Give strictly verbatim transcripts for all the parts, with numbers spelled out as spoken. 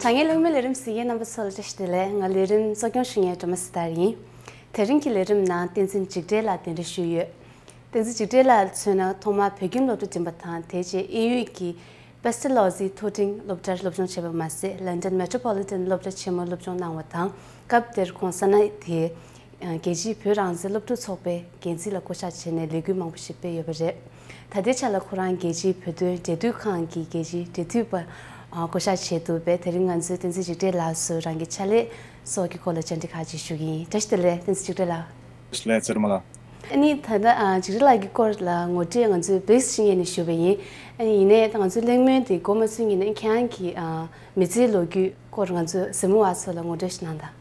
དྲ་བརྙན་གླེང་མོལ་ལས་རིམ་གཟིགས་མཁན་རྣམ་པ་ཚོ་ལ་བཀྲ་ཤིས་བདེ་ལེགས། ང་ལས་རིམ་གཙོ་སྐྱོང་ཞུ་མཁན་སྒྲོལ་མ་སྲི་ཐར་ཡིན། དེ་རིང་གི་ལས་རིམ་ནང་བསྟན་འཛིན་འཇིགས་བྲལ་ལགས་གདན་འདྲེན་ཞུས་ཡོད། བསྟན་འཛིན་འཇིགས་བྲལ་ལགས་མཚོན་ན་ཐོག་མར་བོད་ཁྱིམ་སློབ་གྲྭ་འགྲིམས་པ་དང་། དེ་རྗེས་དབྱིན་ཡུལ་གྱི་པེ་སི་ཊི་ལོ་ཇི་མཐོ་འབྲིང་སློབ་གྲྭར་སློབ་སྦྱོང་བྱས་པ་མ་ཟད། ལན་ཌན་མེ་ཊྲོ་པོ་ལི་ཊན་སློབ་གྲྭ་ཆེན་མོར་སློབ་སྦྱོང་གནང་བ་དང་། སྐབས་དེར་ཁོང་ས་གནས་དེའི་རྒྱལ་སྤྱིའི་བོད་རང་བཙན་སློབ་ཕྲུག་ཚོགས་པའི་འགན་འཛིན་ལ་བསྐོ་གཞག་བྱས་ནས་ལས་འགུལ་མང་པོ་ཞིག་སྤེལ་ཡོད་པ་རེད། ད་ལྟའི་ཆ་ལ་ཁོ་རང་རྒྱལ་སྤྱིའི་བོད་དོན་འབྲེལ་མཐུད་ཁང་གི་རྒྱལ་སྤྱིའི་འབྲེལ་མཐུད་པ་བསྐོ་གཞག་བྱས་འདུག་པས། དེ་རིང་ང་ཚོས་བསྟན་འཛིན་འཇིགས་བྲལ་ལགས་སུ་རང་གི་ཕྱག་ལས་སོགས་ཀྱི་སྐོར་ལ་བཅར་འདྲི་ཁག་ཅིག་ཞུ་གི་ཡིན། བཀྲ་ཤིས་བདེ་ལེགས། བསྟན་འཛིན་འཇིགས་བྲལ་ལགས། ལགས་སོ། ཨ་ནི་ད་ལྟ་ཨ་འཇིགས་བྲལ་ལགས་ཀྱི་སྐོར་ལ་ངོ་སྤྲོད་ང་ཚོས་བེག་སི་ཞིག་ངོས་ནས་ཞུས་པ་ཡིན། ཨ་ནི་ཡིན་ནའི་ད་ང་ཚོའི་གླེང་མོལ་དེ་འགོ་མ་ཚུགས་སྔོན་ནས་ཁྱེད་རང་གི་ཨ་མི་ཚེའི་ལོ་རྒྱུས་སྐོར་ང་ཚོའི་གཟིགས་མོ་བ་ཚོ་ལ་ངོ་སྤྲོད་ཞིག་གནང་དང་།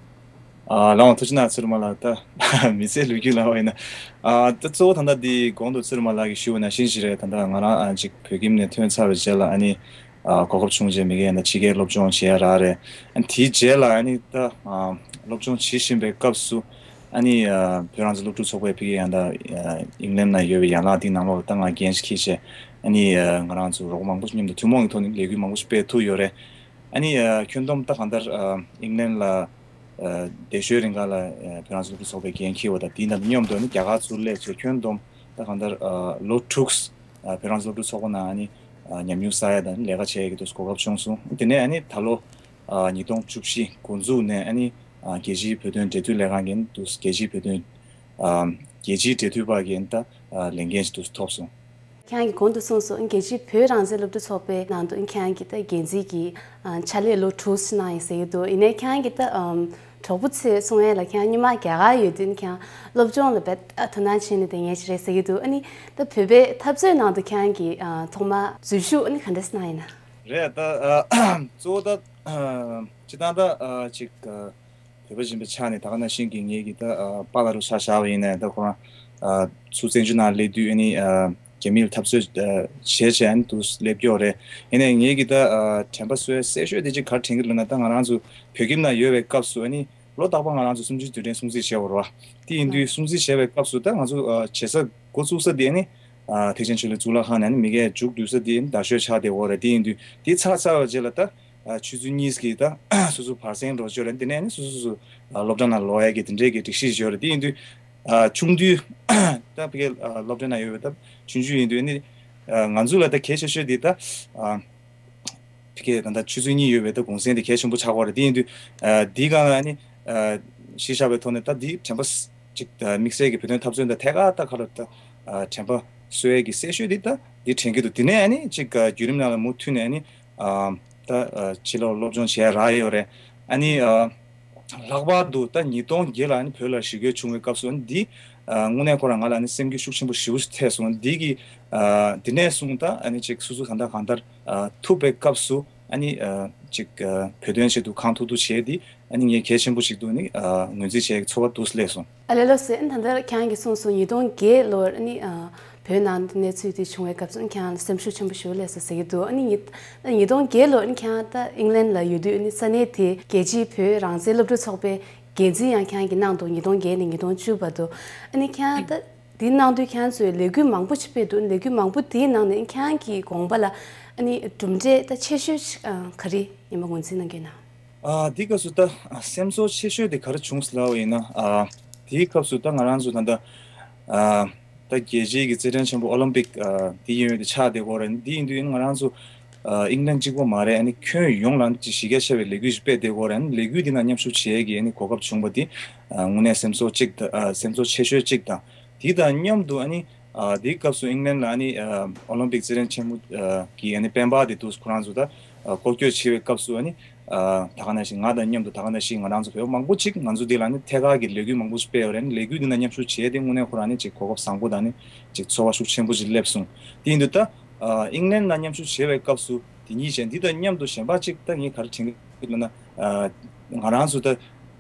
ཨ་ལགས་འོང་། ཐུགས་རྗེ་གནང་། ཚུར་མ་ལ་ད་མི་ཚེའི་ལོ་རྒྱུས་ལབ་པ་ཡིན་ན། ཨ་ད་གཙོ་བོ་ད་ལྟ་འདི་གོང་དུ་ཚུར་མ་ལགས་ཀྱིས་ཞུས་པ་ནང་བཞིན་ཞིག་རེད། ད་ལྟ་ང་རང་ཨ་ཅིག་བོད་ཁྱིམ་ནས་ཐོན་ཚར་བའི་རྗེས་ལ་ཨ་ནི་ཨ་གོ་སྐབས་བྱུང་རྗེས་མ་གི་ཡང་ད་ཕྱི་རྒྱལ་སློབ་སྦྱོང་བྱེད་ཡ་རག་རེད། ཨ་ནི་དེའི་རྗེས་ལ་ཨ་ནི་ད་ཨ་སློབ་སྦྱོང་བྱེད་བཞིན་པའི་སྐབས་སུ་ཨ་ནི་ཨ་བོད་རང་བཙན་སློབ་ཕྲུག་ཚོགས་པའི་ཕ་གི་ཡང་ད་ཨ་ཨིང་ལན་ན་ཡོད་པའི་ཡན་ལག་འདི་ནང་ལོགས་ལ་ད་ང་འགན་ཞིག་འཁྱེར་བྱས། ཨ་ནི་ཨ་ང་རང་ཚོ་རོགས་པ་མང་པོ་མཉམ་དུ་ཐུན་མོང་གི་ཐོག་ནས་ལས་འགུལ་མང་པོ་ཞིག་སྤེལ་ཐུབ་ཡོད་རེད། ཨ་ནི་ཨ་ཁྱོན་བསྡོམས་ད་གང་ལྟར་ཨ་ཨིང་ལན་ལ་ཨ་བསྡད་ཞོར་རིང་ག་ལ་ཨ་བོད་རང་བཙན་སློབ་ཕྲུག་ཚོགས་པའི་འགན་འཁྱེར་བ་དང་། དེའི་ནང་དུ་མཉམ་དུ་ཨ་ནི་རྒྱ་གར་ཚུར་སླེབས་བྱས་ཁྱོན་བསྡོམས་ད་གང་ལྟར་ཨ་ལོ་དྲུག་ཨ་བོད་རང་བཙན་སློབ་ཕྲུག་ཚོགས་པ་ནང་ཨ་ནི་ཨ་ཉམས་མྱོང་བསགས་ཡ་དང་ལས་ཀ་བྱེད་ཡ་གི་དུས་སུ་གོ་སྐབས་བྱུང་སོང་། དེ་ནས་ཨ་ནི་ད་ལོ་ཨ་ཉིས་སྟོང་བཅུ་བཞི་འགོ་འཛུགས་ནས་ཨ་ནི་ཨ་རྒྱལ་སྤྱིའི་བོད་དོན་འབྲེལ་མཐུད་ལས་ཁང་གི་དུས་རྒྱལ་སྤྱིའི་བོད་དོན་ཨ་རྒྱལ་སྤྱིའི་འབྲེལ་མཐུད་པ་གི་ད་ཨ་ལས་འགན་ཞིག་དུས་ཐོབ་སོང་། ཁྱེད་རང་གིས་གོང་དུ་གསུངས་སོང་། རྒྱལ་སྤྱིའི་བོད་རང་བཙན་སློབ་ཕྲུག་ཚོགས་པའི་ནང་དུ་ཁྱེད་རང་གིས་ད་འགན་འཛིན་གྱི་ཨ་ཕྱག་ལས་ལོ་དྲུག་ཙམ་གནང་ཡིན་ཟེར་གྱི་འདུག་ཡིན་ནའི་ཁྱེད་རང་གིས་ད་ཨམ་གྲོགས་པོ་ཚོས་གསུང་ཡས་ལ་ཁྱེད་རང་སྔོན་མ་རྒྱ་གར་ཡོད་དུས་ནས་ཁྱེད་རང་སློབ་སྦྱོང་ལ་དཔེ་ཨ་དོ་སྣང་བྱས་ནས་བསྡད་མཁན་ཞིག་རེད་ཟེར་གྱི་འདུག་ཨ་ནི་ད་བོད་པའི་འཐབ་རྩོད་ནང་དུ་ཁྱེད་རང་གིས་ཨ་ཐོག་མར་འཛུལ་ཞུགས་ཨ་ནི་ག་འདྲས་གནང་ཡིན་ན། རེད། ད་ཨ་གཙོ་བོ་ད་ཨ་སྤྱིར་བཏང་ད་ཨ་ཅིག་ཨ་བོད་པ་ཡིན་པའི་ཆ་ནས་ད་ག་ནང་བཞིན་གྱི་ངེད་ཀྱི་ད་ཨ་པཱ་ལགས་རུ་ཆ་བཞག་པ་ཡིན་ནའི་ད་ཁོ་རང་ཨ་ཚུར་བཙན་བྱོལ་ནང་སླེབས་དུས་ཨ་ནི་ཨ་རྒྱ་མིར་འཐབ་རྩོད་ཨ་བྱས་བྱས་ཨ་ནི་དུ་སླེབས་ཀྱི་ཡོད་རེད། ཡིན་ནའི་ངེད་ཀྱི་ད་ཨ་དྲན་པ་གསོ་ཡ་གསལ་ཤོས་དེ་ཅིག་ག་རེ་དྲན་གྱི་འདུག་ལབ་ན། ད་ང་རང་ཚོ་བོད་ཁྱིམ་ནང་ཡོད་པའི་སྐབས་སུ་ཨ་ནི་ལོ་རྟག་པར་ང་རང་ཚོ་གསུམ་བཅུའི་དུས་དྲན་སྲུང་བརྩི་བྱས་ཡོད་རེད་བ། དེ་ཡིན་དུས་སྲུང་བརྩི་བྱས་པའི་སྐབས་སུ་ད་ང་ཚོ་ཨ་བྱེད་ས་འགོ་བཙུགས་ས་དེ་ཨ་ནི་ཨ་ཐེག་ཆེན་ཆོས་གླིང་གཙུག་ལག་ཁང་ནས་ཨ་ནི་མི་སྒེར་མཇུག་བསྡུ་ས་དེ་ཨ་ནི་རྡ་ཤོད་ཆགས་བསྡད་ཡོད་རེད། དེ་ཡིན་དུས་དེ་ཚར་ཚར་བའི་རྗེས་ལ་ད་ཨ་ཆུ་ཚོད་གཉིས་ཀྱི་ད་སོ་སོ་བར་གསེང་འགྲོ་ཆོག་རེད། དེ་ནས་ཨ་ནི་སོ་སོ་སོ་སོ་ཨ་སློབ་གྲྭ་ནང་ལོག་ཡ་གི་དེ་འདྲས་ཀྱི་སྒྲིག་གཞི་ཡོད་རེད། དེ་ཡིན་དུས་ཨ་ཆུང་དུས་ད་ཕ་གི་ཨ་སློབ་གྲྭ་ནང་ཡོད་པའི་ད་ཆུང་ཆུང་ཡིན་དུས་ཨ་ནི་ཨ་ང་ཚོ་ལ་ད་གལ་ཆེ་ཤོས་དེ་ད་ཨ་ཕ་གི་ད་ལྟ་ཆུ་ཚོད་གཉིས་ཡོད་པའི་ད་གུང་སེང་དེ་གལ་ཆེན་པོ་ཆགས་ཀྱི་ཡོད་རེད། དེ་ཡིན་དུས་ཨ་འདིའི་སྒང་ལ་ཨ་ནི་ཨ་གཞི་བཞག་པའི་ཐོག་ནས་ད་འདི་དྲན་པ་ཅིག་ད་དམིགས་བསལ་གྱི་བོད་དོན་འཐབ་རྩོད་དང་ཐད་ཀར་ད་ག་ལ་ད་ཨ་དྲན་པ་གསོ་ཡས་ཀྱི་གསལ་ཤོས་འདི་ད་འདི་དྲན་གྱི་འདུག་དེ་ནས་ཨ་ནི་ཅིག་ཨ་བརྒྱུད་རིམ་ནང་ལ་མུ་མཐུད་ནས་ཨ་ནི་ཨ་ད་ཨ་ཕྱི་ལོགས་སློབ་སྦྱོང་བྱེད་ཡ་རག་ཡོད་རེད། ཨ་ནི་ཨ་ལྷག་པར་དུ་ད་ཉིས་སྟོང་བརྒྱད་ལ་ཨ་ནི་བོད་ལ་ཞི་རྒོལ་བྱུང་བའི་སྐབས་སུ་ཨ་ནི་འདི་ཨ་དངོས་གནས་ཁོ་རང་ང་ལ་ཨ་ནི་སེམས་འགུལ་ཤུགས་ཆེན་པོ་ཞེ་པོ་ཞིག་ཐེབས་སོང་། འདི་གི་ཨ་འདི་ནས་བཟུང་ད་ཨ་ནི་ཅིག་སོ་སོ་གང་ལྟར་གང་ལྟར་ཨ་ཐུབ་པའི་སྐབས་སུ་ཨ་ནི་ཨ་ཅིག་ཨ་བོད་དོན་ཆེད་དུ་གང་ཐུབ་ཐུབ་བྱས་ཏེ་ཨ་ནི་ངས་གལ་ཆེན་པོ་ཞིག་ཏུ་ནི་ཨ་ངོས་འཛིན་བྱེད་ཀྱི་ཚོར་བ་འདུག་སླེབས་སོང་། ཨ་ལེ་ལགས་སོ། ཨ་ནི་ད་ལྟ་ཁྱེད་རང་གིས་གསུངས་སོང་། ཉིས་སྟོང་བརྒྱད་ལོར་ཨ་ནི་ཨ་བོད་ནང་གནས་ཚུལ་དེ་བྱུང་བའི་སྐབས་སུ་ཨ་ནི་ཁྱེད་རང་ལ་སེམས་ཤུགས་ཆེན་པོ་ཞེ་པོ་སླེབས་སོང་ཟེར་གྱི་འདུག་ཨ་ནི་ཉིས་ཉིས་སྟོང་བརྒྱད་ལོར་ཨ་ནི་ཁྱེད་རང་ད་ཨིང་ལན་ལ་ཡོད་དུས་ཨ་ནི་ས་གནས་དེའི་རྒྱལ་སྤྱིའི་བོད་རང་བཙན་སློབ་ཕྲུག་ཚོགས་པའི་འགན་འཛིན་ཡང་ཁྱེད་རང་གིས་གནང་འདུག་ཉིས་སྟོང་བརྒྱད་ནས་ཉིས་སྟོང་བཅུ་བར་དུ། ཨ་ནི་ཁྱེད་རང་ད་དེའི་ནང་དུ་ཁྱེད་རང་ཚོས་ལས་འགུལ་མང་པོ་ཞིག་སྤེལ་འདུག་ལས་འགུལ་མང་པོ་དེའི་ནང་ནས་ཁྱེད་རང་གི་དགོངས་པ་ལ་ཨ་ནི་གྲུབ་འབྲས་ད་ཆེ་ཤོས་ཤིག་ཨ་ག་རེ་ཡིན་པ་ངོས་འཛིན་གནང་གི་ཡོད་ན། ཨ་དེའི་སྐབས་སུ་ད་ཨ་སེམས་ཚོར་ཆེ་ཤོས་དེ་ག་རེ་བྱུང་སོང་ལབ་པ་ཡིན་ན། ཨ་དེའི་སྐབས་སུ་ད་ང་རང་ཚོ་ད་ལྟ་ཨ་ད་རྒྱལ་སྤྱིའི་གི་རྩེད་འགྲན་ཆེན་པོ་ཨོ་ལིམ་པིག་ཨ་དེ་ཡིན་ཡོད་དེ་ཆགས་བསྡད་ཀྱི་ཡོད་རེད། དེ་ཡིན་དུས་ང་རང་ཚོ་ཨ་ཨིང་ལན་གཅིག་པོ་མ་རེད། ཨ་ནི་ཁྱོན་ཡོངས་ལ་ཅིག་གཞི་རྒྱ་ཆེ་བའི་ལས་འགུལ་ཞིག་སྤེལ་བསྡད་ཀྱི་ཡོད་རེད། ཨ་ནི་ལས་འགུལ་དེ་ནང་མཉམ་ཞུགས་བྱེད་ཡས་ཀྱི་ཨ་ནི་གོ་སྐབས་བྱུང་བ་དེ་ཨ་དངོས་གནས་སེམས་ཚོར་གཅིག་དང་། ཨ་སེམས་ཚོར་ཆེ་ཤོས་གཅིག་དང་། དེ་དང་མཉམ་དུ་ཨ་ནི་ཨ་དེའི་སྐབས་སུ་ཨིང་ལན་ལ་ཨ་ནི་ཨ་ཨོ་ལིམ་པིག་རྩེད་འགྲན་ཆེན་མོ་ཨ་གི་ཨ་ནི་སྤེན་པ་དེ་དུས་ཁོ་རང་ཚོ་ད་ཨ་སྐོར་སྐྱོད་བྱེད་པའི་སྐབས་སུ་ཨ་ནི་ཨ་ད་ག་ནང་བཞིན་ང་དང་མཉམ་དུ་ད་ག་ནང་བཞིན་ང་རང་ཚོ་བོད་པ་མང་པོ་ཅིག་ང་ཚོ་འདི་ལ་ཨ་ནི་ཐད་ཀར་གྱི་ལས་འགུལ་མང་པོ་ཞིག་སྤེལ་ཡོད་རེད། ཨ་ནི་ལས་འགུལ་འདི་ནང་མཉམ་ཞུགས་བྱས་ཏེ་དངོས་གནས་ཁོ་རང་ཨ་ནི་ཅིག་གོ་སྐབས་བཟང་པོ་དང་ཨ་ནི་ཅིག་ཚོར་བ་ཤུགས་ཆེན་པོ་ཅིག་སླེབས་སོང་། དེ་ཡིན་དུས་ད་ཨ་ཨིང་ལན་ལ་མཉམ་ཞུགས་བྱས་པའི་སྐབས་སུ་དེ་གཉིས་བྱས། འདི་དང་མཉམ་དུ་གཞན་པ་ཅིག་ད་ངས་ག་རེ་དྲན་གྱི་འདུག་ལབ་ན། ཨ་ང་རང་ཚོ་ད་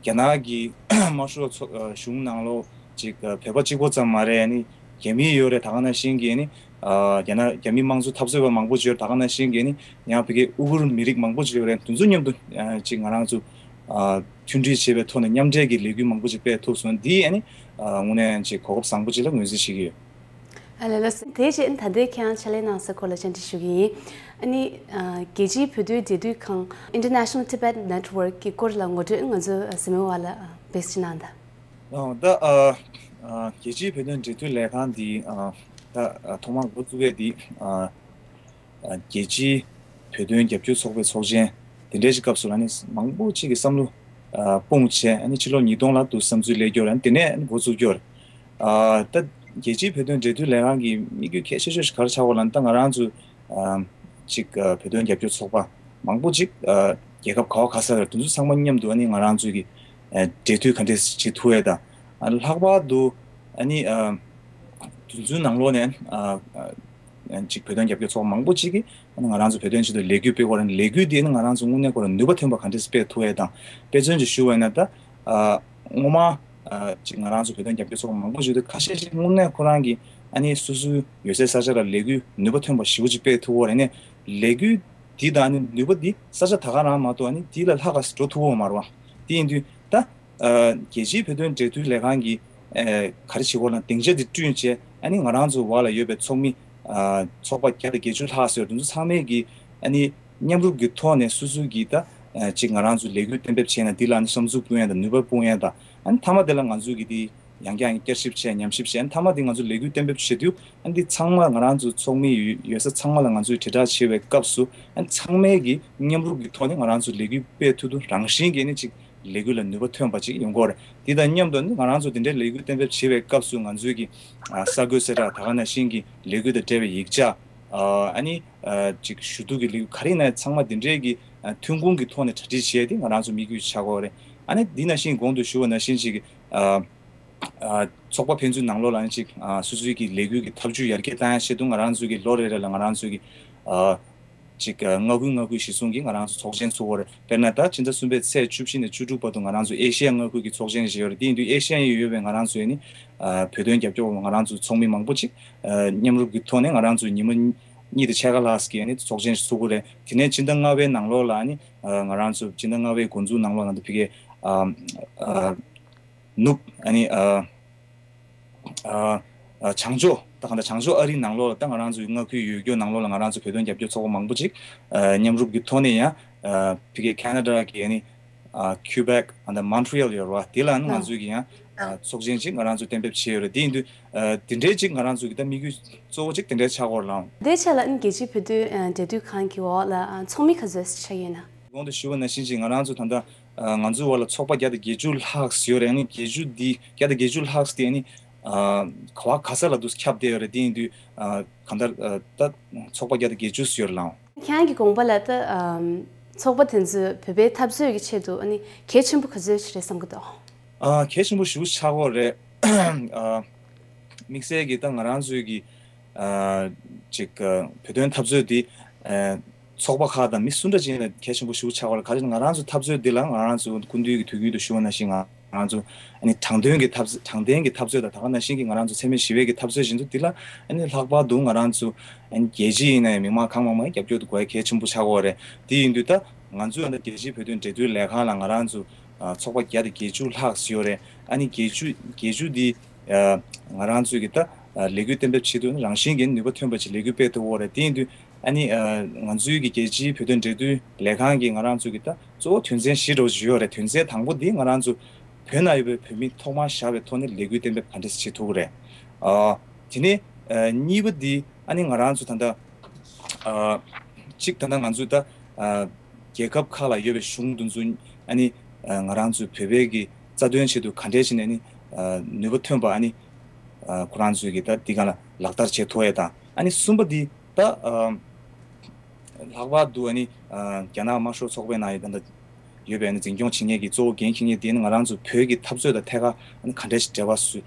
རྒྱ་ནག་གི་དམར་ཤོག་ཚོ་ཨ་གཞུང་ནང་ལོགས་ཅིག་ཨ་བོད་པ་གཅིག་པོ་ཙམ་མ་རེད། ཨ་ནི་རྒྱ་མི་ཡོད་རེད། ད་ག་ནང་བཞིན་གྱི་ཨ་ནི་ཨ་རྒྱ་ནག་རྒྱ་མི་དམངས་གཙོ་འཐབ་རྩོད་པ་མང་པོ་ཅིག་ཡོད་རེད། ད་ག་ནང་བཞིན་གྱི་ཨ་ནི་ཡང་ཕ་གི་ཨུ་གུར་མི་རིགས་མང་པོ་ཅིག་ཡོད་རེད། དེ་ཚོ་མཉམ་དུ་ཨ་ཅིག་ང་རང་ཚོ་ཨ་མཐུན་སྒྲིལ་བྱེད་པའི་ཐོག་ནས་མཉམ་འབྲེལ་གྱི་ལས་འགུལ་མང་པོ་ཅིག་སྤེལ་ཐུབ་སོང་། འདི་ཨ་ནི་ཨ་དངོས་གནས་ཅིག་གོ་སྐབས་བཟང་པོ་ཅིག་ལ་ངོས་འཛིན་བྱེད་ཀྱི་ཡོད། ཨ་ལས་ལགས་སོ། དེའི་རྗེས་ད་ལྟའི་ཁྱེད་རང་ཕྱག་ལས་གནང་སའི་སྐོར་ལ་བཅར་འདྲི་ཞུ་གི་ཡིན། ཨ་ནི་ཨ་རྒྱལ་སྤྱིའི་བོད་དོན་འབྲེལ་མཐུད་ཁང་International Tibet Network གི་སྐོར་ལ་ངོ་སྤྲོད་ང་ཚོའི་གཟིགས་མོ་བ་ལ་དཔེ་ཅིག་གནང་དང་། ཨ་ད་ཨ་ཨ་རྒྱལ་སྤྱིའི་བོད་དོན་འབྲེལ་མཐུད་ལས་ཁང་འདི་ཨ་ད་ཨ་ཐོག་མར་འགོ་བཙུགས་ཡས་འདི་ཨ་ཨ་རྒྱལ་སྤྱིའི་བོད་དོན་རྒྱབ་སྐྱོར་ཚོགས་པའི་ཚོགས་ཆེན་དེ་འདྲའི་ཞིག་སྐབས་སུ་ཨ་ནི་མང་པོ་ཅིག་གིས་བསམ་བློ་ཨ་སྤུངས་བྱས། ཨ་ནི་ཕྱི་ལོ་ཉིས་སྟོང་ལ་འདུག་བསམ་ཚུལ་སླེབས་ཀྱི་ཡོད་རེད། ཨ་ནི་དེ་ནས་ཨ་ནི་འགོ་བཙུགས་ཀྱི་ཡོད་རེད། ཨ་ད་རྒྱལ་སྤྱིའི་བོད་དོན་འབྲེལ་མཐུད་ལས་ཁང་གི་དམིགས་ཡུལ་གལ་ཆེ་ཤོས་ཤིག་ག་རེ་ཆགས་ཡོད་ལབ་ན། ད་ང་རང་ཚོ་ཨ་ཅིག་ཨ་བོད་དོན་རྒྱབ་སྐྱོར་ཚོགས་པ་མང་པོ་ཅིག་ཨ་རྒྱལ་ཁབ་ག་བ་ག་ས་རེད། དེ་ཚོ་ཚང་མ་མཉམ་དུ་ཨ་ནི་ང་རང་ཚོའི་གི་ཨ་འབྲེལ་མཐུད་ག་འདྲས་བྱེད་ཐུབ་ཡས་དང་། ཨ་ལྷག་པར་དུ་ཨ་ནི་ཨ་དེ་ཚོའི་ནང་ལོགས་ནས་ཨ་ཨ་ཅིག་བོད་དོན་རྒྱབ་སྐྱོར་ཚོགས་པ་མང་པོ་ཅིག་གིས་ཨ་ནི་ང་རང་ཚོ་བོད་དོན་ཆེད་དུ་ལས་འགུལ་སྤེལ་དགོས་རེད། ལས་འགུལ་དེ་ནི་ང་རང་ཚོ་དངོས་གནས་ཁོ་རང་ནུས་པ་ཐོན་པ་ག་འདྲས་སྤེལ་ཐུབ་ཡས་དང་། དཔེ་མཚོན་ཅིག་ཞུ་བ་ཡིན་ན། ད་ཨ་སྔོན་མ་ཨ་ཅིག་ང་རང་ཚོ་བོད་དོན་རྒྱབ་སྐྱོར་ཚོགས་པ་མང་པོ་ཞིག་ཏུ་ཁ་ཤས་ཤིག་དངོས་གནས་ཁོ་རང་གིས་ཨ་ནི་སོ་སོའི་ཡོད་སའི་ས་ཆ་ལ་ལས་འགུལ་ནུས་པ་ཐོན་པ་ཞེ་པོ་ཅིག་སྤེལ་ཐུབ་ཡོད་རེད། ཨ་ནི་ལས་འགུལ་འདི་དང་ཨ་ནི་ནུས་པ་འདི་ས་ཆ་ད་ག་རང་མ་གཏོགས་ཨ་ནི་འདི་ལས་ལྷག་ག་ས་འགྲོ་ཐུབ་ཡོད་མ་རེད་པ། དེ་ཡིན་དུས་ད་ཨ་རྒྱལ་སྤྱིའི་བོད་དོན་འབྲེལ་མཐུད་ལས་ཁང་གིས་ཨ་ག་རེ་བྱེད་དགོས་ལབ་ན། སྡིངས་ཆ་འདི་བསྐྲུན་བྱས། ཨ་ནི་ང་རང་ཚོ་བར་ལ་ཡོད་པའི་ཚོགས་མི་ཨ་ཚོགས་པ་བརྒྱ་དང་བརྒྱད་ཅུ་ལྷག་ཙམ་ཡོད། དེ་ཚོ་ཚང་མས་ཀྱིས་ཨ་ནི་མཉམ་རུབ་ཀྱི་ཐོག་ནས་སོ་སོའི་གི་ད་ཨ་ཅིག་ང་རང་ཚོ་ལས་འགུལ་གཏན་འབེབས་བྱས་ན། འདི་ལ་ཨ་ནི་བསམ་ཚུལ་སྤུངས་ཡས་དང་ནུས་པ་སྤུངས་ཡས་དང་། ཨ་ནི་མཐའ་མ་དེ་ལ་ང་ཚོས་ཀྱི་འདི་ཡང་བསྐྱར་ཡང་བསྐྱར་ཞིབ་བྱས་ཉམས་ཞིབ་བྱས། ཨ་ནི་མཐའ་མ་དེ་ང་ཚོ་ལས་འགུལ་གཏན་འབེབས་བྱེད་དུས། ཨ་ནི་འདི་ཚང་མ་ང་རང་ཚོ་ཚོགས་མི་ཡོད་ཡོད་ས་ཚང་མ་ལ་ང་ཚོས་དྲིལ་བསྒྲགས་བྱེད་པའི་སྐབས་སུ། ཨ་ནི་ཚང་མས་ཀྱིས་མཉམ་རུབ་ཀྱི་ཐོག་ནས་ང་རང་ཚོ་ལས་འགུལ་སྤེལ་ཐུབ་དུས་རང་བཞིན་གྱིས་ཨ་ནི་ཅིག་ལས་འགུལ་ལ་ནུས་པ་ཐོན་པ་ཅིག་ཡོང་གི་ཡོད་རེད། དེ་དང་མཉམ་དུ་ཨ་ནི་ང་རང་ཚོ་དེ་འདྲའི་ལས་འགུལ་གཏན་འབེབས་བྱེད་པའི་སྐབས་སུ་ང་ཚོའི་གི་ཨ་གསར་འགོད་གསལ་བསྒྲགས། ད་ག་ནང་བཞིན་གྱི་ལས་འགུལ་དང་འབྲེལ་བའི་ཡིག་ཆ། ཨ་ཨ་ནི་ཨ་ཅིག་ཞུ་གཏུག་གི་ལས་འགུལ་ག་རེ་ཡིན་ན་ཚང་མ་དེ་འདྲའི་གི་ཨ་ཐོན་ཁུངས་ཀྱི་ཐོག་ནས་གྲ་སྒྲིག་བྱས་ཏེ་ང་རང་ཚོ་དམིགས་ཡུལ་ཆགས་ཀྱི་ཡོད་རེད། ཨ་ནི་འདི་ནང་བཞིན་གོང་དུ་ཞུ་བ་ནང་བཞིན་ཅིག་ཨ་ཨ་ཚོགས་པ་ཕན་ཚུན་ནང་ལོགས་ལ་ཨ་ནི་ཅིག་ཨ་སོ་སོའི་གི་ལས་འགུལ་གྱི་ཐབས་ཇུས་ཡར་རྒྱས་བཏང་ཡ་ཆེད་དུ་ང་རང་ཚོའི་གི་ལོ་རེ་རེ་ལ་ང་རང་ཚོའི་གི་ཨ་ཅིག་ཨ་མངའ་ཁུལ་མངའ་ཁུལ་གཞིར་བཟུང་གིས་ང་རང་ཚོ་ཚོགས་ཆེན་ཚུགས་ཀྱི་ཡོད་རེད། དཔེར་ན་ད་ཕྱི་ཟླ་གསུམ་པའི་ཚེས་བཅུ་བཞི་ནས་བཅུ་དྲུག་བར་དུ་ང་རང་ཚོ་ཨེ་ཤི་ཡ་མངའ་ཁུལ་གྱི་ཚོགས་ཆེན་ཞིག་ཡོད་རེད། དེ་ཡིན་དུས་ཨེ་ཤི་ཡ་ཡོད་པའི་ང་རང་ཚོའི་ནི་ཨ་བོད་དོན་རྒྱབ་སྐྱོར་བ་ང་རང་ཚོའི་ཚོགས་མི་མང་པོ་ཅིག་ཨ་མཉམ་རུབ་ཀྱི་ཐོག་ནས་ང་རང་ཚོའི་ཉི་མ་གཉིས་དང་ཕྱེད་ཀ་ལྷག་ཙམ་གྱི་ནི་ཚོགས་ཆེན་ཞིག་ཚུགས་ཀྱི་རེད། དེ་ནས་སྤྱི་ཟླ་ལྔ་པའི་ནང་ལོགས་ལ་ནི་ཨ་ང་རང་ཚོ་སྤྱི་ཟླ་ལྔ་པའི་འགོ་འཛུགས་ནང་ལོགས་ལ་འདི་ཕ་གིའི་ཨ་ཨ་ནུབ་ཨ་ནི་ཨ་ཨ་ཨ་བྱང་ཕྱོགས། ད་གང་ལྟར་བྱང་ཕྱོགས་ཨ་རིའི་ནང་ལོགས་ལ་ད་ང་རང་ཚོའི་མངའ་ཁུལ་ཡོད་རྒྱུ་ནང་ལོགས་ལ་ང་རང་ཚོ་བོད་དོན་རྒྱབ་སྐྱོར་ཚོགས་པ་མང་པོ་ཅིག་ཨ་མཉམ་རུབ་ཀྱི་ཐོག་ནས་ཡང་ཨ་ཕ་གིའི་ཁེ་ན་ཌ་གི་ཨ་ནི་ཨ་ཁུ་བེག་ཨ་ད་མོན་ཊི་རི་ཡལ་ཡོད་རེད་པ། དེ་ལ་ཨ་ནི་ང་ཨ་ཚོའི་གི་ཡང་ཨ་ཨ་ཚོགས་ཆེན་ཅིག་ང་རང་ཚོས་གཏན་འབེབས་བྱས་ཡོད་རེད། དེ་ཡིན་དུས་ཨ་དེ་འདྲའི་ཅིག་ང་རང་ཚོའི་གི་ད་དམིགས་ཡུལ་གཙོ་བོ་ཅིག་དེ་འདྲའི་ཆགས་ཀྱི་ཡོད་རེད་ལགས། དེའི་ཆ་ལ་ཨ་ནི་རྒྱལ་སྤྱིའི་བོད་དོན་ཨ་འབྲེལ་མཐུད་ཁང་གི་འོག་ལ་ཨ་ཚོགས་མི་ག་ཚོད་ཆགས་ཡོད་ན། གོང་དུ་ཞུ་བ་ནང་བཞིན་ཅིག་ང་རང་ཚོ་ད་ལྟ་ཨ་ང་ཚོའི་འོག་ལ་ཚོགས་པ་བརྒྱ་དང་བརྒྱད་ཅུ་ལྷག་ཙམ་ཡོད་རེད། ཨ་ནི་བརྒྱད་ཅུ་འདི་བརྒྱ་དང་བརྒྱད་ཅུ་ལྷག་ཙམ་དེ་ཨ་ནི་ཨ་ག་བ་ག་ས་ལ་འདུག་ཁྱབ་བསྡད་ཡོད་རེད། དེ་ཡིན་དུས་ཨ་གང་ལྟར་ཨ་ད་ཚོགས་པ་བརྒྱ་དང་བརྒྱད་ཅུ་ཙམ་ཡོད་རེད་ལགས། ཁྱེད་རང་གི་དགོངས་པ་ལ་ད་ཨ་ཚོགས་པ་དེ་ཚོས་བོད་པའི་འཐབ་རྩོད་ཀྱི་ཆེད་དུ་ཨ་ནི་གལ་ཆེན་པོ་ག་ཚོད་ཅིག་རེད་བསམ་གྱི་འདུག་ཨ་གལ་ཆེན་པོ་ཞེ་པོ་ཆགས་ཀྱི་ཡོད་རེད། ཨ་དམིགས་བསལ་གྱི་ད་ང་རང་ཚོའི་གི་ཨ་ཅིག་ཨ་བོད་དོན་འཐབ་རྩོད་འདི་ཨ་ཚོགས་པ་ཁག་དང་མི་སུ་འདྲ་ཅིག་ཡིན་ན་གལ་ཆེན་པོ་ཞེ་པོ་ཆགས་པ་ལ། ག་རེ་ང་རང་ཚོ་འཐབ་རྩོད་འདི་ལ་ང་རང་ཚོ་སྐུ་མདུན་གྱི་དུས་རྒྱུན་དུ་ཞུ་བ་ནང་བཞིན་ང་རང་ཚོ་ཨ་ནི་དྲང་དོན་གྱི་འཐབ་དྲང་བདེན་གྱི་འཐབ་རྩོད་དང་། ད་ག་ནང་བཞིན་གྱི་ང་རང་ཚོ་འཚེ་མེད་ཞི་བའི་གི་འཐབ་རྩོད་བཞིན་དུ་འདི་ལ་ཨ་ནི་ལྷག་པར་དུ་ང་རང་ཚོ་ཨ་ནི་རྒྱལ་སྤྱི་ཡིན་ན་ཡང་མི་མང་གང་མང་མང་རྒྱབ་སྐྱོར་དུ་དགོས་ཡ་གལ་ཆེན་པོ་ཆགས་ཀྱི་ཡོད་རེད། དེ་ཡིན་དུས་ད་ང་ཚོའི་ཨ་ནི་རྒྱལ་སྤྱིའི་བོད་དོན་འབྲེལ་མཐུད་ལས་ཁང་ལ་ང་རང་ཚོ་ཨ་ཚོགས་པ་བརྒྱ་དང་བརྒྱད་ཅུ་ལྷག་ཙམ་ཡོད་རེད། ཨ་ནི་བརྒྱད་ཅུ་བརྒྱད་ཅུ་འདི་ཨ་ང་རང་ཚོའི་གི་ད་ཨ་ལས་འགུལ་གཏན་འབེབས་བྱེད་དུས་རང་བཞིན་གྱི་ནུས་པ་ཐོན་པ་ཅིག་ལས་འགུལ་སྤེལ་ཐུབ་ཀྱི་ཡོད་རེད། དེ་ཡིན་དུས་ཨ་ནི་ཨ་ང་ཚོའི་གི་རྒྱལ་སྤྱིའི་བོད་དོན་འབྲེལ་མཐུད་ལས་ཁང་གིས་ང་རང་ཚོའི་གི་ད་གཙོ་བོ་དོན་ཚན་བཞི་འདྲ་བོ་ཅིག་ཡོད་རེད། དོན་ཚན་དང་པོ་འདི་ང་རང་ཚོ་བོད་ནང་ཡོད་པའི་བོད་མི་ཐོག་མར་བཞག་པའི་ཐོག་ནས་ལས་འགུལ་གཏན་འབེབས་ག་འདྲས་བྱེད་ཐུབ་ཀྱི་རེད། ཨ་དེ་ནས་ཨ་གཉིས་པ་འདི་ཨ་ནི་ང་རང་ཚོ་ད་ལྟ་ཨ་གཅིག་ད་ལྟ་ང་ཚོའི་ད་ཨ་རྒྱལ་ཁབ་ཁག་ལ་ཡོད་པའི་གཞུང་དེ་ཚོ་ཨ་ནི་ཨ་ང་རང་ཚོའི་བོད་པའི་གི་རྩ་དོན་ཆེད་དུ་ག་འདྲས་བྱས་ནས་ཨ་ནི་ཨ་ནུས་པ་ཐོན་པ་ཨ་ནི་ཨ་ཁོ་རང་ཚོའི་གི་ད་འདི་ག་ལ་ལག་བསྟར་བྱེད་ཐུབ་ཡས་དང་། ཨ་ནི་གསུམ་པ་འདི་ད་ཨ་ལྷག་པར་དུ་ཨ་ནི་ཨ་རྒྱ་ནག་དམར་ཤོག་ཚོགས་པའི་ནང་ཡོད་ད་ལྟ་ཡོད་པའི་ཨ་ནི་འཛིན་སྐྱོང་བྱེད་མཁན་གྱི་གཙོ་བོ་འགན་འཁྱེར་མཁན་དེ་ནི་ང་རང་ཚོ་བོད་ཀྱི་འཐབ་རྩོད་དང་ཐད་ཀར་ཨ་ནི་ག་འདྲས་ཤིག་འབྲེལ་བ་བཟོ་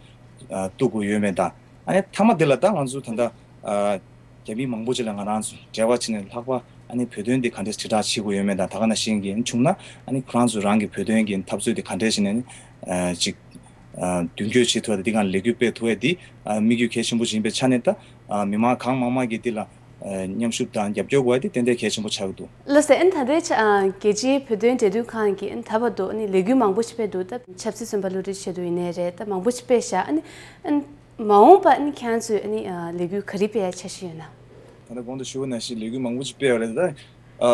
ཨ་གཏུག་དགོས་ཡོད་མེད་དང་། ཨ་ནི་མཐའ་མ་དེ་ལ་ད་ང་ཚོ་ད་ལྟ་ཨ་རྒྱ་མི་མང་པོ་ཅིག་ལ་ང་རང་ཚོ་འབྲེལ་བ་བྱས་ནས་ལྷག་པར་ཨ་ནི་བོད་དོན་དེ་ག་འདྲས་དྲིལ་བསྒྲགས་བྱེད་དགོས་ཡོད་མེད་དང་། ད་ག་ནང་བཞིན་གྱི་བྱུང་ན་ཨ་ནི་ཁོ་རང་ཚོ་རང་གི་བོད་དོན་གྱི་འཐབ་རྩོད་དེ་ག་འདྲས་བྱས་ནས་ཨ་ནི་ཨ་ཅིག་ཨ་མདུན་སྐྱོད་བྱེད་ཐུབ་ཡ་དེ་འདི་ག་ལ་ལས་འགུལ་སྤེལ་ཐུབ་ཡ་དེ་ཨ་དམིགས་ཡུལ་གལ་ཆེན་པོ་ཞིག་ཡིན་པའི་ཆ་ནས་ད་ཨ་མི་མང་གང་མང་མང་གིས་འདི་ལ་ཨ་མཉམ་ཞུགས་དང་རྒྱབ་སྐྱོར་དགོས་ཡ་དེ་ཏན་ཏན་གལ་ཆེན་པོ་ཆགས་ཀྱི་འདུག་ལགས་སེ། ཨ་ནི་ད་ལྟའི་ཆ་ཨ་རྒྱལ་སྤྱིའི་བོད་དོན་འབྲེལ་མཐུད་ཁང་གིས་ཨ་ནི་ད་བར་དུ་ཨ་ནི་ལས་འགུལ་མང་པོ་ཞིག་སྤེལ་འདུག་ད་ཆབ་སྲིད་བཙོན་པ་གློད་གྲོལ་ཆེད་དུ་ཡིན་ནའི་རེད། ད་མང་པོ་ཞིག་སྤེལ་བཞག་ཨ་ནི་ཨ་ནི་ མ་འོངས་པ་ཨ་ནི་ཁྱེད་རང་ཚོས་ཨ་ནི་ཨ་ལས་འགུལ་ག་རེ་སྤེལ་ཡ་འཆར་གཞི་ཡོད་ན། ད་ལྟ་གོང་དུ་ཞུས་པ་ནང་བཞིན་ལས་འགུལ་མང་པོ་ཅིག་སྤེལ་བ་རེད། ད་ཨ་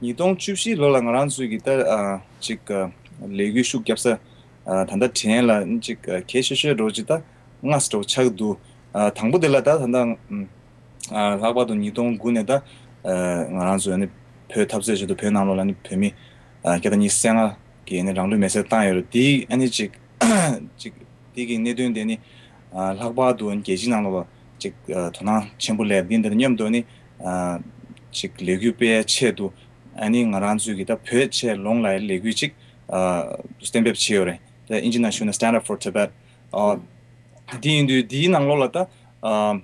ཉིས་སྟོང་བཅུ་བཞི་ལོ་ལ་ང་རང་ཚོས་ཀྱི་ད་ཨ་ཅིག་ཨ་ལས་འགུལ་ཤུགས་རྒྱབ་ས་ཨ་ད་ལྟ་དྲན་ལ་ཅིག་ཨ་གལ་ཆེ་ཤོས་འདྲ་བོ་ཅིག་ད་ལྔ་ཙམ་འདྲ་བོ་ཆགས་ཀྱི་འདུག་ཨ་དང་པོ་དེ་ལ་ད་ད་ལྟ་ཨ་ལྷག་པར་དུ་ཉིས་སྟོང་དགུ་ནས་ད་ཨ་ང་རང་ཚོ་ཨ་ནི་བོད་འཐབ་རྩོད་ཆེད་དུ་བོད་ནང་ལོགས་ལ་ཨ་ནི་བོད་མི་ཨ་བརྒྱ་དང་ཉི་ཤུ་རྩ་ལྔ་གིས་ཨ་ནི་རང་ལུས་མེར་སྲེག་བཏང་ཡོད་རེད། དེ་ཨ་ནི་ཅིག་ཅིག་དེ་གི་གནད་དོན་དེ་ནི་ཨ་ལྷག་པར་དུ་རྒྱལ་སྤྱིའི་ནང་ལོགས་ལ་ཅིག་ཨ་དོ་སྣང་ཆེན་པོ་སླེབས། དེ་འདི་མཉམ་དུ་ནི་ཨ་ཅིག་ལས་འགུལ་སྤེལ་ཆེད་དུ་ཨ་ནི་ང་རང་ཚོའི་གི་ད་བོད་ཆེད་ལོངས་ལ་ལས་འགུལ་ཅིག་ཨ་གཏན་འབེབས་བྱས་ཡོད་རེད། ད་ཨིན་ཇི་ནང་ཞུས་ན་Stand Up for Tibet། ཨ་དེ་ཡིན་དུས་དེའི་ནང་ལོགས་ལ་ད་ཨ་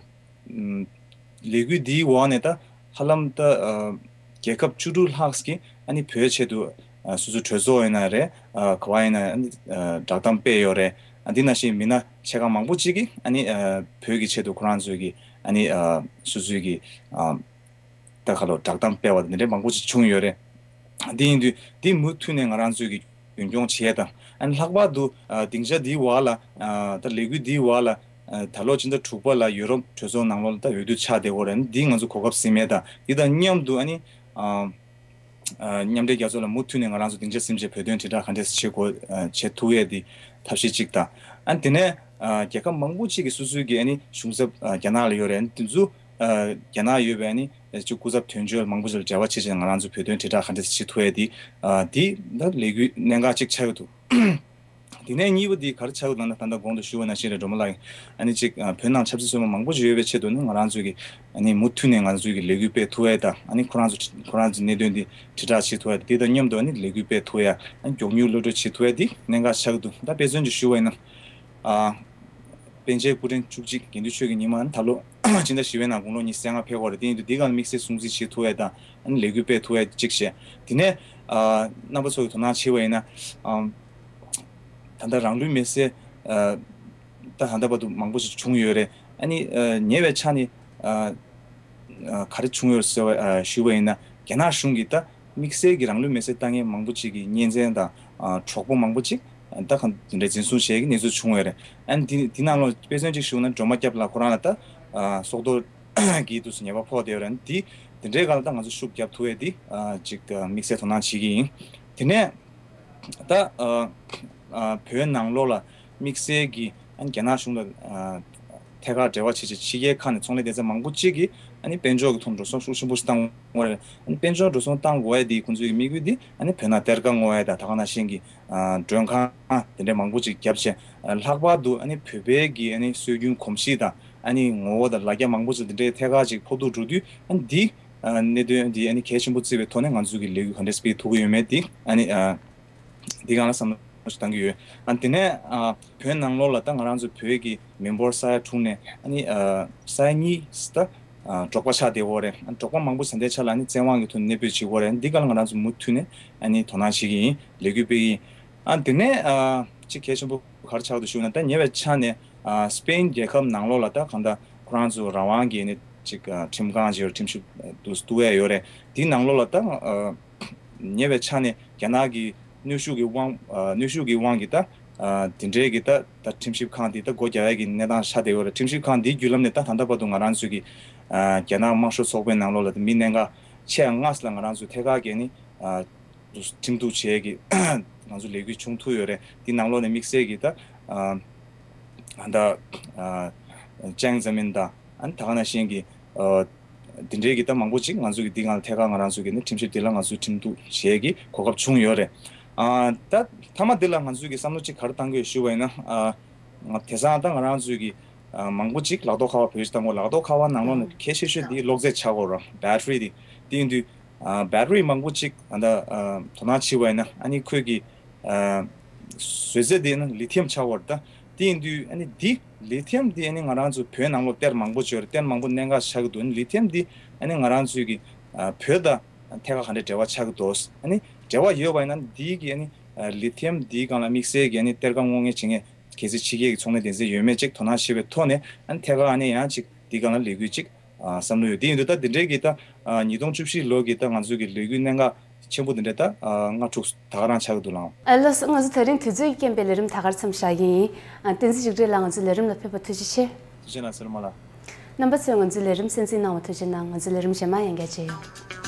ལས་འགུལ་འདིའི་འོག་ནས་ད་ཧ་ལམ་ད་ཨ་རྒྱལ་ཁབ་བཅུ་དྲུག་ལྷག་གིས་ཨ་ནི་བོད་ཆེད་དུ་ཨ་སོ་སོའི་གྲོས་ཚོགས་ཡིན་ན་རེད། ཨ་ག་བ་ཡིན་ན་ཨ་ནི་ཨ་བསྒྲགས་གཏམ་སྤེལ་ཡོད་རེད། ཨ་འདི་ནང་བཞིན་མི་སྣ་ཆེ་ཁག་མང་པོ་ཅིག་གིས་ཨ་ནི་ཨ་བོད་ཀྱི་ཆེད་དུ་ཁོ་རང་ཚོའི་གི་ཨ་ནི་ཨ་སོ་སོའི་གི་ཨ་ད་ག་ལོ་བསྒྲགས་གཏམ་སྤེལ་བ་དང་འདི་འདྲའི་མང་པོ་ཅིག་བྱུང་ཡོད་རེད། འདི་ཡིན་དུས་འདི་མུ་མཐུད་ནས་ང་རང་ཚོའི་གི་རྒྱུན་སྐྱོང་བྱས་དང་ཨ་ནི་ལྷག་པར་དུ་ཨ་སྡིངས་ཆ་འདིའི་འོག་ལ་ཨ་ད་ལས་འགུལ་འདིའི་འོག་ལ་ཨ་ད་ལོ་ཕྱི་ཟླ་དྲུག་པ་ལ་ཡུ་རོབ་གྲོས་ཚོགས་ནང་ལོགས་ལ་ད་འོས་བསྡུ་ཆགས་བསྡད་ཡོད་རེད། འདི་ང་ཚོ་གོ་སྐབས་ཟིན་མེད། ད་འདི་དང་མཉམ་དུ་ཨ་ནི་ཨ་ཨ་མཉམ་འབྲེལ་རྒྱལ་ཚོགས་ལ་མུ་མཐུད་ནས་ང་རང་ཚོ་སྡིངས་ཆ་ཟིན་བྱས་བོད་དོན་དྲིལ་བསྒྲགས་ག་འདྲས་བྱེད་དགོས་ཨ་བྱེད་ཐུབ་ཡས་འདི་ཐབས་ཤེས་གཅིག་དང་། ཨ་ནི་དེ་ནས་ཨ་རྒྱལ་ཁབ་མང་པོ་ཅིག་གི་སོ་སོའི་གི་ཨ་ནི་གཞུང་ཚབ་ཨ་རྒྱ་ནག་ལ་ཡོད་རེད། ཨ་ནི་དེ་ཚོ་ཨ་རྒྱ་ནག་ཡོད་པའི་ཨ་ནི་ཅིག་སྐུ་ཚབ་དོན་གཅོད་མང་པོ་ཅིག་ལ་འབྲེལ་བ་བྱེད་བྱས་ང་རང་ཚོ་བོད་དོན་དྲིལ་བསྒྲགས་ག་འདྲས་བྱེད་ཐུབ་ཡས་འདི་ཨ་འདི་ད་ལས་འགུལ་གནད་འགག་ཅིག་ཆགས་ཀྱི་འདུག་དེ་ནས་གཉིས་པ་དེ་ག་རེ་ཆགས་ཡོད་ལབ་ན། ད་ལྟ་གོང་དུ་ཞུས་པ་ནང་བཞིན་རེད། སྒྲོལ་མ་ལགས་ཀྱིས་ཨ་ནི་ཅིག་ཨ་བོད་ནང་ཆབ་སྲིད་བཙོན་པ་མང་པོ་ཞིག་ཡོད་པའི་ཆེད་དུ་ནི་ང་རང་ཚོའི་གི་ཨ་ནི་མུ་མཐུད་ནས་ང་ཚོའི་གི་ལས་འགུལ་སྤེལ་ཐུབ་ཡས་དང་ཨ་ནི་ཁོ་རང་ཚོ་ཁོ་རང་ཚོའི་གནད་དོན་འདི་དྲིལ་བསྒྲགས་བྱེད་ཐུབ་ཡས་དེ་དང་མཉམ་དུ་ཨ་ནི་ལས་འགུལ་སྤེལ་ཐུབ་ཡས་ཨ་ནི་མགྱོགས་མྱུར་གློད་གྲོལ་བྱེད་ཐུབ་ཡས་དེ་གནད་འགག་ཆགས་ཀྱི་འདུག་ད་དཔེ་མཚོན་ཅིག་ཞུ་བ་ཡིན་ན་ཨ་པཎ་ཆེན་སྐུ་ཕྲེང་བཅུ་གཅིག་དགེ་འདུན་ཆོས་ཀྱི་ཉི་མ་ཨ་ནི་ད་ལོ་ཕྱི་ཟླ་བཞི་པའི་ནང་དགུང་ལོ་ཉི་ཤུ་རྩ་ལྔ་ཕེབས་ཡོད་རེད། དེ་ཡིན་དུས་འདི་ག་ལ་དམིགས་བསལ་སྲུང་བརྩི་བྱེད་ཐུབ་ཡས་དང་ཨ་ནི་ལས་འགུལ་སྤེལ་ཐུབ་ཡས་གཅིག་བྱས། དེ་ནས་ཨ་རྣམ་པ་ཚོ་གི་དོ་སྣང་བྱེད་པ་ཡིན་ན་ཨ། ད་ལྟ་རང་ལུས་མེར་སྲེག་ཨ་ད་ད་ལྟ་བར་དུ་མང་པོ་ཞིག་བྱུང་ཡོད་རེད། ཨ་ནི་ཨ་ཉེ་བའི་ཆ་ནས་ཨ་ཨ་ག་རེ་བྱུང་ཡོད་ཟེར་བ་ཨ་ཞུས་པ་ཡིན་ན། རྒྱ་ནག་གཞུང་གིས་ད་དམིགས་བསལ་གྱི་རང་ལུས་མེར་སྲེག་བཏང་མཁན་མང་པོ་ཅིག་གི་གཉེན་ཚན་དང་ཨ་གྲོགས་པོ་མང་པོ་ཅིག་ད་གང་དེ་འདྲའི་འཛིན་བཟུང་བྱས་ཀྱི་གནས་ཚུལ་བྱུང་ཡོད་རེད། ཨ་ནི་དེ་དེ་ནང་ལོགས་དཔེ་མཚོན་ཅིག་ཞུས་ན་སྒྲོལ་མ་སྐྱབས་ལགས་ཁོ་རང་ལ་ད་ཨ་སྲོག་ཐོག་གི་དུས་སུ་ཉེས་པ་ཕོག་བསྡད་ཡོད་རེད། དེ་དེ་འདྲའི་སྒང་ལ་ད་ང་ཚོ་ཤུགས་རྒྱབ་ཐུབ་ཡས་དེ་ཨ་ཅིག་ཨ་དམིགས་བསལ་དོ་སྣང་བྱེད་ཀྱི་ཡིན། དེ་ནས་ད་ཨ་ཨ་བོད་ནང་ལོགས་ལ་དམིགས་བསལ་གྱི་ཨ་ནི་རྒྱ་ནག་གཞུང་དང་ཨ་ཐད་ཀར་འབྲེལ་བ་བྱེད་བྱེད་ཕྱི་རྒྱལ་ཁག་ནས་ཚོང་ལས་སྡེ་ཚན་མང་པོ་གཅིག་གིས་ཨ་ནི་དཔལ་འབྱོར་གྱི་ཐོག་ནས་འགྲོ་སོང་ཤུགས་ཆེན་པོ་ཞིག་བཏང་ཡོད་རེད། ཨ་ནི་དཔལ་འབྱོར་འགྲོ་སོང་བཏང་དགོས་ཡས་དེ་ཁོང་ཚོའི་དམིགས་ཡུལ་དེ་ཨ་ནི་བོད་ནང་གཏེར་ཁ་སྔོག་ཡས་དང་ད་ག་ནང་བཞིན་གྱི་ཨ་མགྲོན་ཁང་དེ་འདྲ་མང་པོ་ཅིག་བརྒྱབ་བྱས། ཨ་ལྷག་པར་དུ་ཨ་ནི་བོད་པའི་གི་ཨ་ནི་སྲོལ་རྒྱུན་གོམས་གཤིས་དང་ཨ་ནི་ངོ་བོ་དང་ལ་རྒྱ་མང་པོ་ཅིག་དེ་འདྲའི་ཐད་ཀར་ཅིག་ཕོག་ཐུག་འགྲོ་དུས། ཨ་ནི་འདི་ཨ་གནད་དོན་འདི་ཨ་ནི་གལ་ཆེན་པོ་བརྩིས་པའི་ཐོག་ནས་ང་ཚོས་ཀྱི་ལས་འགུལ་ག་འདྲས་སྤེལ་ཐུབ་ཀྱི་ཡོད་མེད་འདི་ཨ་ནི་ཨ་འདི་སྒང་ལ་བསམ་བློ་ཞིག་བཏང་གི་ཡོད། ཨ་ནི་དེ་ནས་ཨ་བོད་ནང་ལོགས་ལ་ད་ང་རང་ཚོ་བོད་ཀྱི་མི་འབོར་ས་ཡ་དྲུག་ནས་ཨ་ནི་ཨ་ས་ཡ་གཉིས་ད་ཨ་འབྲོག་པ་ཆགས་བསྡད་ཡོད་རེད། ཨ་ནི་འབྲོག་པ་མང་པོ་ཞིག་དེ་འདྲའི་ཆ་ལ་ཨ་ནི་བཙན་དབང་གི་ཐོག་ནས་གནས་སྤོས་བྱེད་ཀྱི་ཡོད་རེད། ཨ་ནི་འདི་སྒང་ལ་ང་རང་ཚོ་མུ་མཐུད་ནས་ཨ་ནི་དོ་སྣང་བྱེད་ཀྱི་ཡིན། ལས་འགུལ་སྤེལ་གྱི་ཡིན། ཨ་དེ་ནས་ཨ་གཅིག་གལ་ཆེན་པོ་ག་རེ་ཆགས་འདུག་ཞུ་ན། ད་ཉེ་བའི་ཆ་ནས་ཨ་སི་པེན་རྒྱལ་ཁབ་ནང་ལོགས་ལ་ད་གང་ལྟར་ཁོ་རང་ཚོ་རང་དབང་གི་ནི་ཅིག་ཨ་ཁྲིམས་ཁང་ཅིག་ཡོད་རེད། ཁྲིམས་ཞིབ་ཨ་འདུག་འདུག་ཡས་ཡོད་རེད། དེའི་ནང་ལོགས་ལ་ད་ཨ་ཉེ་བའི་ཆ་ནས་རྒྱ་ནག་གི་གནོན་ཤུགས་ཀྱི་དབང་ཨ་གནོན་ཤུགས་ཀྱི་དབང་གིས་ད་ཨ་དེ་འདྲའི་གི་ད་ད་ཁྲིམས་ཞིབ་ཁང་དེ་ད་སྒོ་རྒྱག་ཡས་ཀྱི་གནས་སྟངས་ཆགས་བསྡད་ཡོད་རེད། ཁྲིམས་ཞིབ་ཁང་དེའི་བརྒྱུད་ལམ་ནས་ད་ད་ལྟ་བར་དུ་ང་རང་ཚོའི་གི་ཨ་རྒྱ་ནག་དམར་ཤོག་ཚོགས་པའི་ནང་ལོགས་ལ་ད་མི་གནད་འགག་ཆེ་ཡ་ལྔ་ལ་ང་རང་ཚོས་ཐད་ཀར་གྱི་ནི་ཨ་ཁྲིམས་གཏུག་བྱེད་ཀྱི་ང་ཚོ་ལས་འགུལ་བྱུང་ཐུབ་ཡོད་རེད། དེ་ནང་ལོགས་ནས་དམིགས་བསལ་གྱི་ད་ཨ་ད་ཨ་ཅང་ཙེ་མིན་དང་ཨ་ནི་ད་ག་ནང་བཞིན་གྱི་ཨ་དེ་འདྲའི་གི་ད་མང་པོ་ཅིག་ང་ཚོ་གི་འདི་སྒང་ལ་ཐད་ཀར་ང་རང་ཚོ་གི་ནི་ཁྲིམས་ཞིབ་དེ་ལ་ང་ཚོས་ཁྲིམས་གཏུག་བྱེད་ཀྱི་གོ་སྐབས་བྱུང་ཡོད་རེད། ཨ་ད་མཐའ་མ་འདི་ལ་ང་ཚོས་གི་བསམ་བློ་ཅིག་ག་རེ་བཏང་གི་ཡོད་ཞུ་བ་ཡིན་ན། ཨ་དེང་སང་ད་ང་རང་ཚོས་གི་ཨ་མང་པོ་ཅིག་ལག་ཐོག་ཁ་པར་བེད་སྤྱོད་བཏང་གོ། ལག་ཐོག་ཁ་པར་ནང་ལོགས་ནས་གལ་ཆེ་ཤོས་འདི་གློག་རྫས་ཆག་གོ་ར། བེ་ཊི་རི་འདི་འདི་ཡིན་དུས། ཨ་བེ་ཊི་རི་མང་པོ་ཅིག་ཨ་ད་ཨ་དོ་སྣང་བྱེད་པ་ཡིན་ན་ཨ་ནི་ཁོས་ཀྱི་ཨ་བཟོ་རྫས་དེ་ནི་ལི་ཐི་ཡམ་ཆགས་པ་རེད། ད་དེ་ཡིན་དུས་ཨ་ནི་འདི་ལི་ཐི་ཡམ་འདི་ཨ་ནི་ང་རང་ཚོ་བོད་ནང་ལོགས་གཏེར་མང་པོ་ཅིག་ཡོད་རེད། གཏེར་མང་པོ་གནད་འགག་ཆགས་ཀྱི་འདུག་ཨ་ནི་ལི་ཐི་ཡམ་འདི་ཨ་ནི་ང་རང་ཚོའི་གི་ཨ་བོད་དང་ཐད་ཀར་ག་འདྲའི་འབྲེལ་བ་ཆགས་ཀྱི་འདུག་ཨ་ནི་འབྲེལ་བ་ཡོད་པ་ཡིན་ན་འདི་གི་ཨ་ནི་ཨ་ལི་ཐི་ཡམ་འདིའི་སྒང་ལ་དམིགས་བསལ་གྱི་ཨ་ནི་གཏེར་ཁ་སྔོག་མཁན་བྱེད་མཁན་གལ་སྲིད་ཕྱི་རྒྱལ་གྱི་ཚོང་ལས་སྡེ་ཚན་ཡོད་མེད་ཅིག་དོ་སྣང་བྱེད་པའི་ཐོག་ནས་ཨ་ནི་ཐད་ཀར་ཨ་ནི་ཡང་ཅིག་འདི་སྒང་ལ་ལས་འགུལ་ཅིག་ཨ་བསམ་བློ་ཡོད། དེ་ཡིན་དུས་ད་འདི་འདྲའི་གི་ད་ཨ་ཉིས་སྟོང་བཅུ་བཞི་ལོ་གི་ད་ང་ཚོའི་གི་ལས་འགུལ་གནད་འགག་ ཆེན་པོ་འདི་འདྲ་ད་ལྔ་དྲུག་ད་ག་རང་ཆགས་ཀྱི་འདུག་ལགས། ཨ་ལགས་སོ། ང་ཚོ་དེ་རིང་དུས་ཚོད་ཀྱི་རྐྱེན་པས་ལས་རིམ་ད་གར་མཚམས་བཞག་གི་ཡིན། ཨ་བསྟན་འཛིན་འཇིགས་བྲལ་ལགས་ང་ཚོའི་ལས་རིམ་ལ་ཕེབས་པར་ཐུགས་རྗེ་ཆེ། ཐུགས་རྗེ་གནང་ཟེར་མ་ལགས། རྣམ་པ་ཚོས་ང་ཚོའི་ལས་རིམ་གསན་གཟིགས་གནང་བར་ཐུགས་རྗེ་གནང་། ང་ཚོའི་ལས་རིམ་གཞན་མ་ཡང་བསྐྱར་མཇལ་ཡོང་།